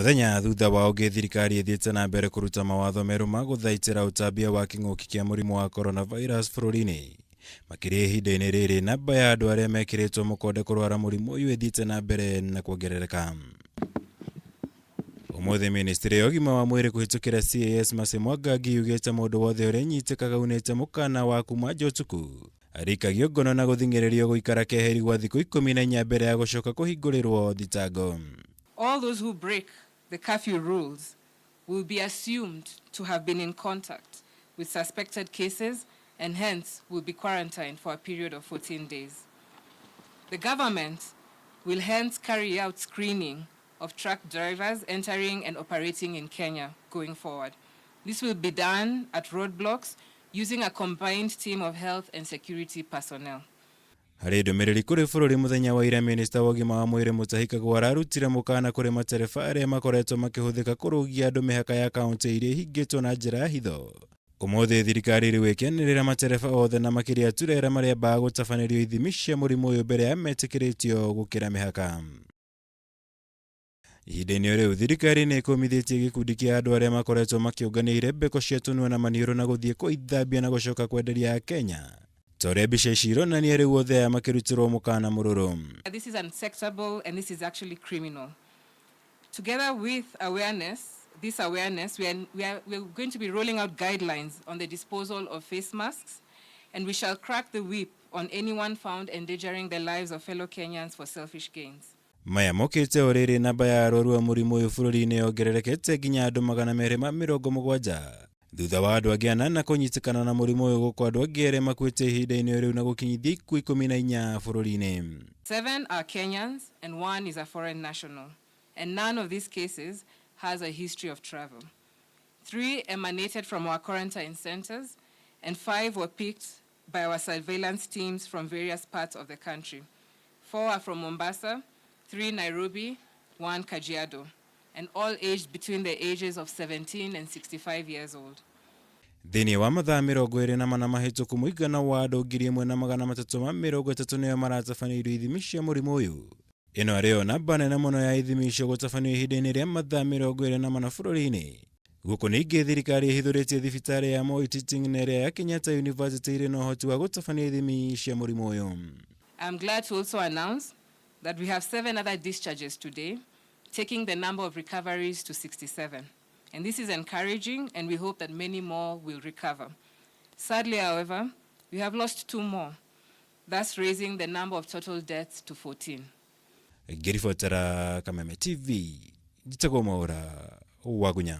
Mũthenya thutha wa ũngĩ, thirikari ĩthiĩte na mbere kũruta mawatho merũ ma gũthaitĩra ũtambia wa kĩng'ũki kĩa mũrimũ wa coronavirus bũrũri-inĩ. Makĩria ihinda-inĩ rĩrĩ, namba ya andũ arĩa mekĩrĩtwo mũkonde kũrwara mũrimũ ũyũ ĩthiĩte na mbere na kuongerereka. Ũmũthĩ ministry ya ũgima wa mwĩrĩ kũhĩtũkĩra CAS Mercy Mwangangi yugĩte mũndũ wothe ũrĩa ũnyitĩkaga unĩte mũkana wa kuma nja ũtukũ arikagio ngono na gũthing'ĩrĩrio gũikara keheri gwa thikũ 14 mbere ya gũcoka kũhingũrĩrwo thitango. All those who break the curfew rules will be assumed to have been in contact with suspected cases and hence will be quarantined for a period of 14 days. The government will hence carry out screening of truck drivers entering and operating in Kenya going forward. This will be done at roadblocks using a combined team of health and security personnel. Harĩ ndũmĩrĩri kũrĩ bũrũri mũthenya wa ira, minista wa ũgima wa mwĩrĩ Mutahi Kagwe ararutire mũkana kũrĩ matereba arĩa makoretwo makĩhũthĩka kũrũgia andũ mĩhaka ya kaunti iria ihingĩtwo na njĩra ya hitho. Ũmũthĩ thirikari rĩu ĩkĩanĩrĩra matereba othe na makĩria turera marĩa gũtabanĩrio ithimi cia mũrimũ ũyũ mbere ya metĩkĩrĩtio gũkĩra mĩhaka. Ihinda-inĩ rĩu, thirikari nĩ ĩkũmithĩtie gĩkundi kĩa andũ arĩa makoretwo makĩũngania irembeko cia tũnua na maniũrũ na gũthiĩ kũithambia na gũcoka kwenderia Akenya, ta ũrĩa mbica ici ironania rĩu othe aya makĩrutĩrwo mũkana mũrũrũ. This is unacceptable and this is actually criminal. Together with awareness, this awareness, we are going to be rolling out guidelines on the disposal of face masks, and we shall crack the whip on anyone found endangering the lives of fellow Kenyans for selfish gains. Maya mokĩte o rĩrĩ namba ya arwaru a mũrimũ ũyũ bũrũri-inĩ yongererekete nginya andũ 270, thutha wa andũ angĩ anana kũnyitĩkana na mũrimũ ũyũ, gũkũ andũ angĩ erĩ makuĩte ihinda-inĩ rĩu na gũkinyithia ikuũ 14 bũrũri-inĩ. Seven are Kenyans and one is a foreign national, and none of these cases has a history of travel. Three emanated from our quarantine centers, and five were picked by our surveillance teams from various parts of the country. Four are from Mombasa, three Nairobi, one Kajiado, and all aged between the ages of 17 and 65 years old. Thĩinĩ wa mathaa 24 mahĩtũku, mũigana wa andũ 1330 nĩo maratabanĩirio ithimi cia mũrimũ ũyũ. Ĩno arĩyo namba nene mũno ya ithimi icio gũtabanio ihinda-inĩ rĩa mathaa 24 bũrũri-inĩ. Gũkũ ningĩ thirikari ĩhithũrĩtie thibitarĩ ya Moi Teaching na ĩrĩa ya Kenyatta University irĩ na ũhoti wa gũtabania ithimi cia mũrimũ ũyũ. I'm glad to also announce that we have seven other discharges today, taking the number of recoveries to 67. And this is encouraging, and we hope that many more will recover. Sadly, however, we have lost two more, thus raising the number of total deaths to 14. Ngĩribotera Kameme TV, njĩtagwo Mwaũra Wagunya.